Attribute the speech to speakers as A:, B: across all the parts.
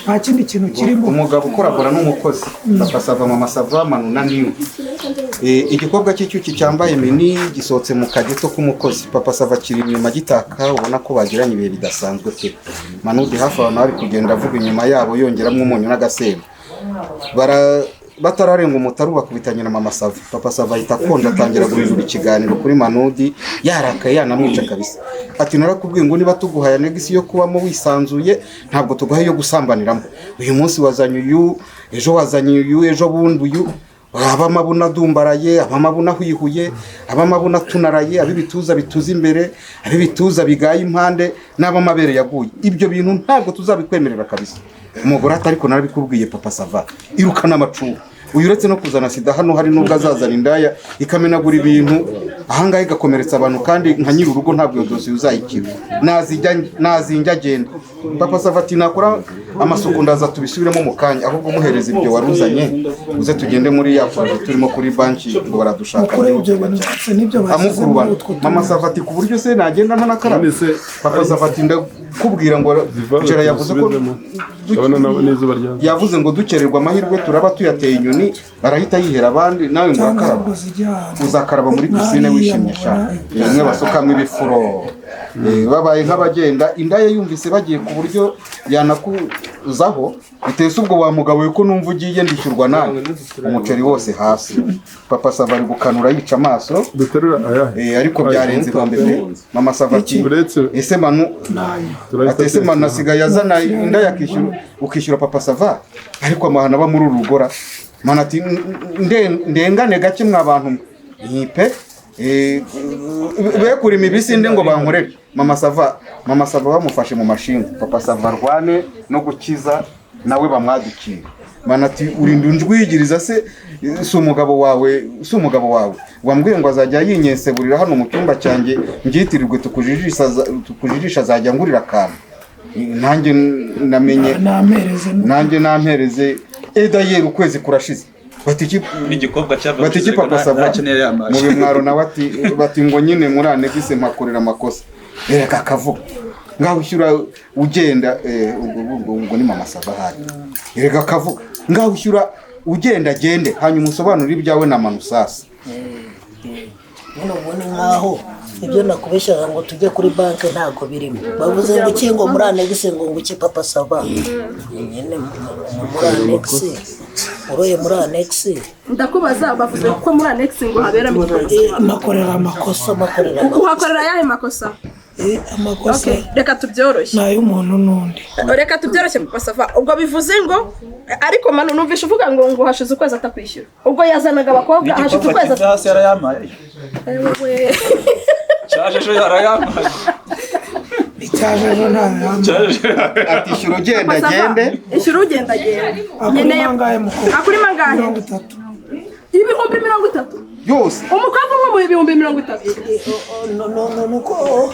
A: Nta kindi kintu kirimo.
B: Umugabo ukoragora n'umukozi. Papa Sava, Mama Sava, Manu na Niwe. Igikobwa cy'icyuki cyambaye mini gisohotse mu kageto k'umukozi. Papa Sava kiri inyuma gitaka, ubona ko bagiranye ibihe bidasanzwe pe. Manudi hafi aho nawe ari kugenda avuga inyuma yabo, yongeramo umunyu n'agasembo. Bara batararenga umutaru bakubitanye na Mama Sava. Papa Sava ahita akonja, atangira guhindura ikiganiro kuri Manudi, yarakaye yanamwica kabisa. Ati: "Narakubwiye ngo niba tuguhaye annexe yo kubamo wisanzuye, ntabwo tuguhaye iyo gusambaniramo. Uyu munsi wazanye uyu, ejo wazanye uyu, ejo bundi uyu, ab'amabuno adumbaraye, ab'amabuno ahwihuye, ab'amabuno atunaraye, ab'ibituza bituza imbere, ab'ibituza bigaye impande, n'ab'amabere yaguye. Ibyo bintu ntabwo tuzabikwemerera kabisa." Umugore ati: "Ariko narabikubwiye, Papa Sava, irukana amacuho uyu. Uretse no kuzana sida hano, hari n'ubwo azazana indaya ikamenagura ibintu ahangaha, igakomeretsa abantu, kandi nka nyiri urugo ntabwo iyo dosiye uzayikira. Nazinjya agenda." Papa Sava ati: "Nakora amasuku ndaza tubisubiremo mu kanya, ahubwo umuhereza ibyo wari uzanye, uze tugende muri ya projet turimo kuri banki ngo baradushaka."
A: Mukore ibyo bintu ndetse n'ibyo bashyize muri
B: Amukurubana.
A: utwo
B: Mama
A: tuntu.
B: Sava ati: "Ku buryo se nagenda ntanakaraba?"
C: None se
B: Papa Sava ati: "Ndakubwira ngo
C: Ziva
B: Jera yavuze ko
C: tubisubizemo. Ndabona n'izuba ryaza.
B: Yavuze ngo dukererwa amahirwe turaba tuyateye inyoni, arahita yihera abandi. Nawe ngo
A: cyangwa
B: urakaraba."
A: ahubwo zijya ahantu
B: "Uzakaraba muri piscine
A: Hariya
B: wishimye sha."
A: mubona.
B: Bimwe basukamo ibifuro. Babaye nk'abagenda, indaya yumvise bagiye ku buryo yanakuzaho bitese. "Ubwo wa mugabo we, ko numva ugiye, ndishyurwa nawe?" Umuceri wose hasi. Papa Sava ari gukanura yica amaso.
C: Duterura ayahe?
B: Ariko byarenze inkombe pe. Mama Sava ati:
C: Uretse
B: "Ese Manu,"
C: turahita
B: ati: "Ese Manu asigaye azana indaya akishyura, ukishyura Papa Sava? Ariko amahano aba muri uru rugora." Manu ati: "Ndengane gake mwa bantu mwe." Ni pe. Be kurima ibisinde ngo bankorere. Mama Sava, Mama Sava bamufashe mu mashinga. Papa Sava arwane no gukiza nawe bamwadukira. Mana ati: "Urinda unjwigiriza se? Si umugabo wawe? Si umugabo wawe wambwiye ngo azajya yinyeseburira hano mu cyumba cyanjye mbyitirirwe tukujijisha, azajya ngurira akantu? Nanjye namenye."
A: Nampereze.
B: "Nanjye nampereze edayeri, ukwezi kurashize." Bati iki?
D: N'igikobwa cyava
B: Bati iki, Papa Sava?
D: Ntakeneye ya
B: Mu
D: maji.
B: bimwaro nawe ati, bati ngo nyine muri annexe mpakorera amakosa. Reka akavuga ngaho ushyura ugenda. Ubwo ni Mama Sava ahari. Reka akavuga ngaho ushyura ugenda agende, hanyuma usobanure ibyawe na Manusasa.
E: Nyine ubu ni nkaho ibyo nakubeshyaga ngo tujye kuri banki ntabwo birimo. Bavuze ngo iki? Ngo muri annexe, ngo iki, Papa Sava? Nyine muri annexe, uroye muri annexe.
F: Ndakubaza, bavuze ko muri annexe ngo haberamo iki?
A: Makorera amakosa.
E: Makorera amakosa.
F: Uhakorera ayahe makosa?
A: Amakosa
F: Okay, reka tubyoroshye.
A: Ni ay'umuntu n'undi.
F: Reka tubyoroshye, Papa Sava. Ubwo bivuze ngo, ariko Manu, numvishe uvuga ngo hashize ukwezi atakwishyura. Ubwo yazanaga abakobwa hashize
D: N'igikobwa
F: ukwezi
D: kiva hasi yarayamaye.
F: Ewe.
D: Cyaje ejo yarayamaye.
A: Icyaje ejo nta
D: Cyaje.
B: Ati: "Ishyura ugenda
F: Papa Sava,
B: agende."
F: Ishyura ugenda agenda.
A: Akurimo
F: Nkeneye
A: angahe, mukobwa?
F: Akurimo angahe?
A: 30.
F: 30,000?
B: Yose.
F: Umukobwa umwe mu 30,000?
E: No, no, no, nuko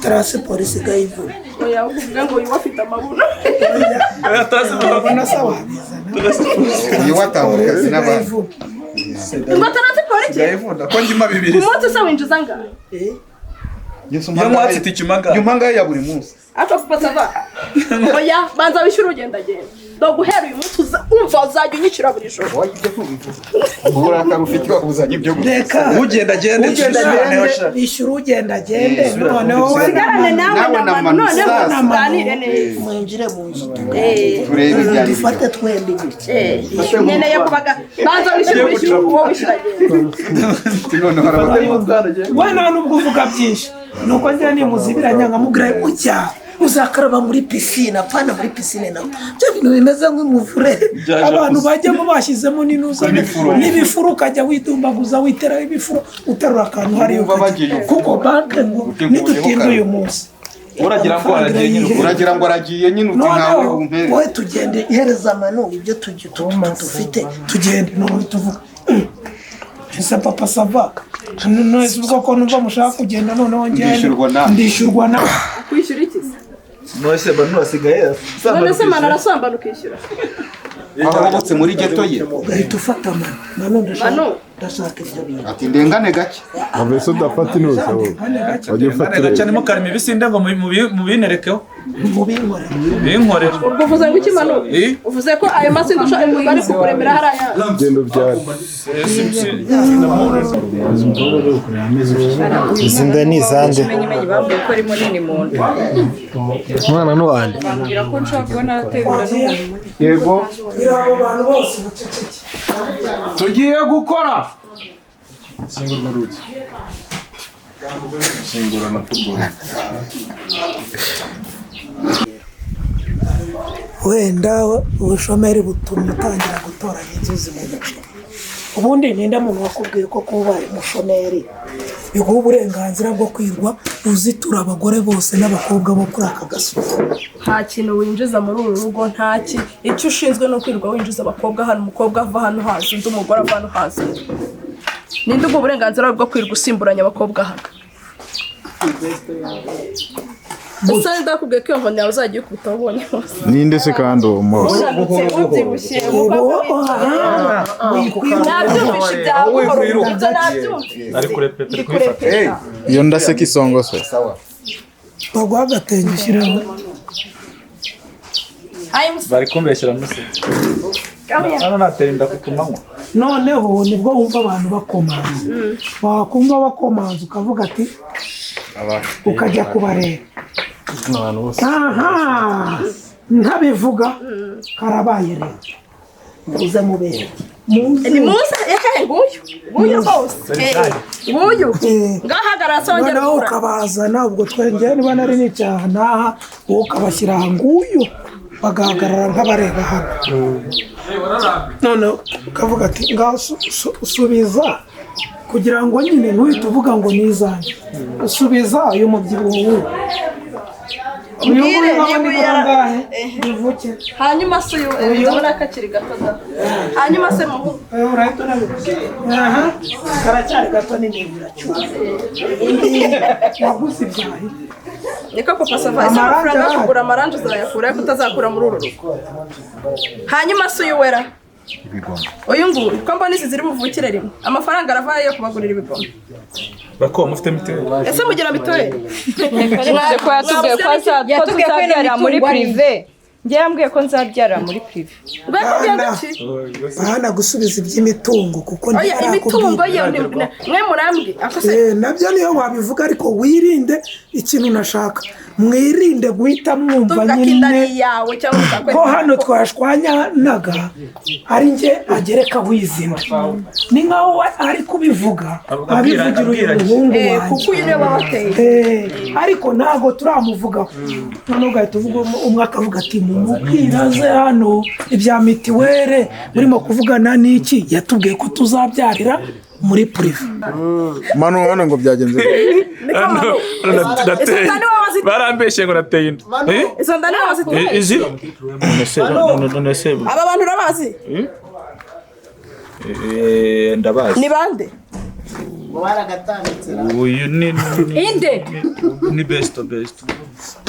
E: transport isigaye ivuna.
F: Oya, uvuga ngo uyu afite amabuno.
A: Ubona se wabizana?
B: Uyu watanga akazi n'abandi.
F: Ngo transport iki?
D: Ndayivunda ko ndimo bibiri.
F: Umunsi se winjiza angahe?
B: Yesu.
D: Iyo mwatse itike umagana.
B: Nyuma angahe ya buri munsi?
F: Ariko Papa Sava, oya, banza wishyure ugenda agenda. Do guhera uyu munsi umva, uzajya unyishyura buri joro.
B: Uburakari ufite wabuzanye ibyo gusa.
A: Reka.
D: Ugenda agende.
B: Ugenda agende.
A: Ishyura ugenda agende, noneho wowe
F: Usigarane nawe
B: Nawe
F: na
B: na
F: Manu,
B: Manu
F: noneho
B: sasa.
F: tuganire neza.
E: Mwinjire mu nzu.
B: Turebe ibyo ari byo.
E: Dufate twembi gutya.
F: Nkeneye kubaga, banza wishyure, wishyure uwo wishyura agenda.
B: Noneho arabaga.
A: We nta nubwo uvuga byinshi, nuko njya nimuzibiranya nkamubwira ujya
E: Uzakaraba muri piscine, apana muri piscine nawe, byo bintu bimeze nk'umuvure.
A: Abantu bajyamo bashyizemo n'inuza
B: N'ibifuro.
A: n'ibifuru, ukajya widumbaguza, witeraho ibifuro, uterura akantu hariya
B: Wumva
A: ukajya.
B: bagiye
A: Kuko banki ngo
B: Uteguyeho
A: nidutinda
B: kare.
A: uyu munsi
D: Uragira ngo aragiye nyine ubwo.
B: Uragira ngo aragiye nyine, uti ntawe
A: Noneho
B: bumpere.
E: Wowe tugende, ihereza Manu ibyo dufite.
A: Tugende noneho tuvuga. Ese Papa Sava, none ubwo ko numva mushaka kugenda, noneho ngende.
B: Ndishyurwa nawe.
A: Ndishyurwa nawe.
F: Kwishyura iki se?
D: None se Manu asigaye
F: None se Manu arasambana ukishyura?
B: Aho wubatse muri ghetto ye.
E: Ugahita ufata Manu. Manu, ndashaka
F: Manu.
E: Ndashaka ibyo bintu.
B: Ati ndengane gake.
C: Mbese udafata intuza wowe. Wajya ufata
D: gake nimo karima ibisinde ngo mubinerekeho.
A: Mubinkorere.
D: Binkorere.
F: Ubwo uvuze ngo iki Manu? Uvuze ko ayo masinde bari kukuremera hariya.
C: Genda ubyare.
G: Izi nda ni izande.
H: Bambwiye ko ari munini mu nda.
G: Umwana ni uwanjye.
H: Bambwira ko nshobora kuba naratewe inda n'umuntu munini.
B: Yego.
A: Abo bantu bose baceceke.
I: Tugiye gukora.
C: Singurwa urugi. Singura na football.
A: Wenda ubushomeri butuma utangira gutoranya inzuzi mu muceri. Ubundi ninde muntu wakubwiye ko kuba ubaye umushomeri biguha uburenganzira bwo kwirwa uzitura abagore bose n'abakobwa bo kuri aka gasozi?
F: Nta kintu winjiza muri uru rugo, ntaki. Icyo ushinzwe ni ukwirwa winjiza abakobwa hano, umukobwa ava hano haza undi, umugore ava hano haza undi. Ninde ubwo burenganzira bwo kwirwa usimburanya abakobwa hano? Ese ndakubwiye ko iyo nkoni yawe uzajya uyikubita aho ubonye hose.
G: Ninde se kandi uwo mose?
F: Unanutse, ubyibushye, nabyumvishe ibya buhoro, ibyo nabyumvise.
D: Ari kurepeta,
F: Ndi kurepeta.
G: Iyo ndaseka isongo se.
A: Baguha agatenge ushyireho.
D: Bari kumbeshyira muse. Hano natera inda ku manywa.
A: Noneho nibwo wumva abantu bakomanze. Wakumva bakomanze ukavuga ati ukajya kubareba. Aha ntabivuga karabaye rero.
E: Muze mubere.
F: Ni muze ehe nguyu. Nguyu rwose. Nguyu. Ngahagarara songera
A: Noneho ukabazana ubwo twengeye niba nari nicaye n'aha wowe ukabashyira aha nguyu bagahagarara nk'abareba hano. Noneho ukavuga ati ngaho subiza kugira ngo nyine ntuhite uvuga ngo ni izanjye. Subiza uyu mubyibuho w'uyu. Uyu nguyu urabona ni bangahe? Bivuke.
F: Hanyuma se uyu ndabona ko akiri gato da. Hanyuma se muhu.
A: Urahita unabibona. Aha karacyari gato ni nibura cyuma. Waguze ibyahi.
F: Niko Papa Sava ese amafaranga yo kugura amarangi uzayakura ariko utazakura muri uru rugo. Hanyuma se uyu wera. Uyu nguyu ko mbona izi ziri buvukire rimwe. Amafaranga arava yo kubagurira ibigoma.
D: Bako mufite mituweli.
F: Ese mugira mituweli?
H: Ko yatubwiye ko tuzabyara muri prive. Njye yambwiye ko nzabyara muri prive.
A: Bana gusubiza iby'imitungo kuko
F: imitungo ye mwe murambwi.
A: Nabyo niyo wabivuga ariko wirinde ikintu nashaka. Mwirinde guhita mwumva nyine ko hano twashwanyanaga ari njye agereka wizina. Ni nkaho ari kubivuga abivugira uyu muhungu wanjye
F: kuko uyu niwe wabateye.
A: Ariko ntabwo turamuvugaho. Noneho ugahita uvuga umwe akavuga ati mumubwiraze hano ibya mitiwere murimo kuvugana n'iki yatubwiye ko tuzabyarira muri prive.
G: Manu hano ngo byagenze
D: gute? Barambeshye ngo nateye inda.
F: Izo nda niwe waziteye.
D: Izi? None se
F: aba bantu urabazi?
D: Ndabazi.
F: Ni bande?
D: Uyu ni
H: inde?
D: Ni besto.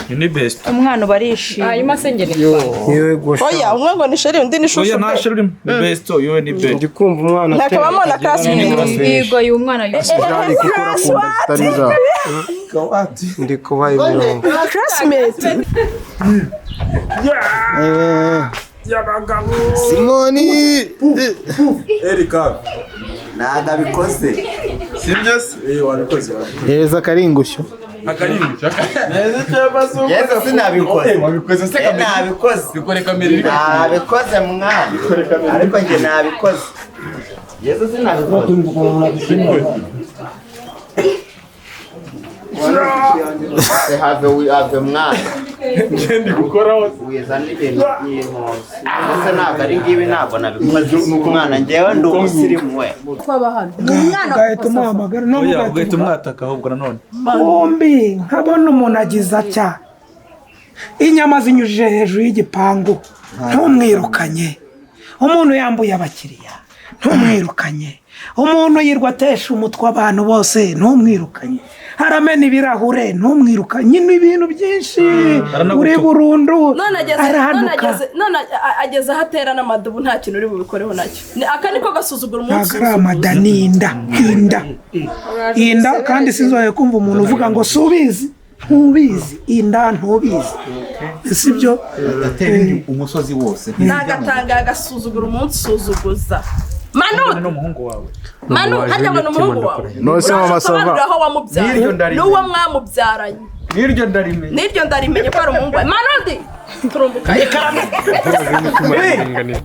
D: Ni besto.
H: Umwana barishimye. Hanyuma se ngene.
F: Oya, umwe ngo ni sheri undi ni shusho.
D: Oya nta sheri urimo. Ni besto, yowe ni besto.
I: Ndi kumva umwana.
F: Nakabamo na classmate.
H: Yego uyu mwana
G: Jari kuko urakunda zitari izawe.
I: Ndi kubaha imirongo.
F: Classmate.
G: Simoni
C: Erika.
B: Ntabwo abikoze.
C: Sibyo se? Wabikoze.
G: Hereza akaringushyo.
C: Akaringushyo.
B: Yesu sinabikoze.
C: Wabikoze se kamera.
B: Nabikoze.
C: Bikore kamera.
B: Nabikoze mwana. Ariko njye nabikoze. Yesu sinabikoze. Have mwana.
C: Ngendi gukoraho.
B: Wizana ibintu by'inkozi. Ese ntabwo ari ngibi ntabwo nabikoze. Mwana njyewe ndi umusirimu we.
A: Ugahita umuhamagara
D: Oya ugahita umwataka ahubwo nanone.
A: Bombi nkabona umuntu agize atya. Inyama zinyujije hejuru y'igipangu ntumwirukanye. Umuntu yambuye abakiriya ntumwirukanye. Umuntu yirwa atesha umutwe abantu bose ntumwirukanye. Aramena ibirahure ntumwiruka nyine, ibintu byinshi uri burundu.
F: None ageze none
A: Arahanuka.
F: ageze none ageze aho atera n'amadubu, nta kintu uri bubikoreho nacyo. Aka niko gasuzugura umunsi.
A: Ntabwo ari amada, ni inda, inda, inda. Kandi sinzongeye kumva umuntu uvuga ngo subizi, ntubizi inda, ntubizi, sibyo?
B: Yatera indi umusozi wose.
F: Nagatanga agasuzugura umunsi usuzuguza Manu.
D: N'umuhungu wawe.
F: Manu, harya ngo ni umuhungu wawe?
G: None se Mama Sava?
F: Urasobanurira aho wamubyaye
I: N'iryo ndarimenye.
F: n'uwo mwamubyaranye.
I: N'iryo ndarimenye.
F: N'iryo ndarimenye ko ari umuhungu wawe. Manundi, turumbuka.
G: Imitima iraringaniye.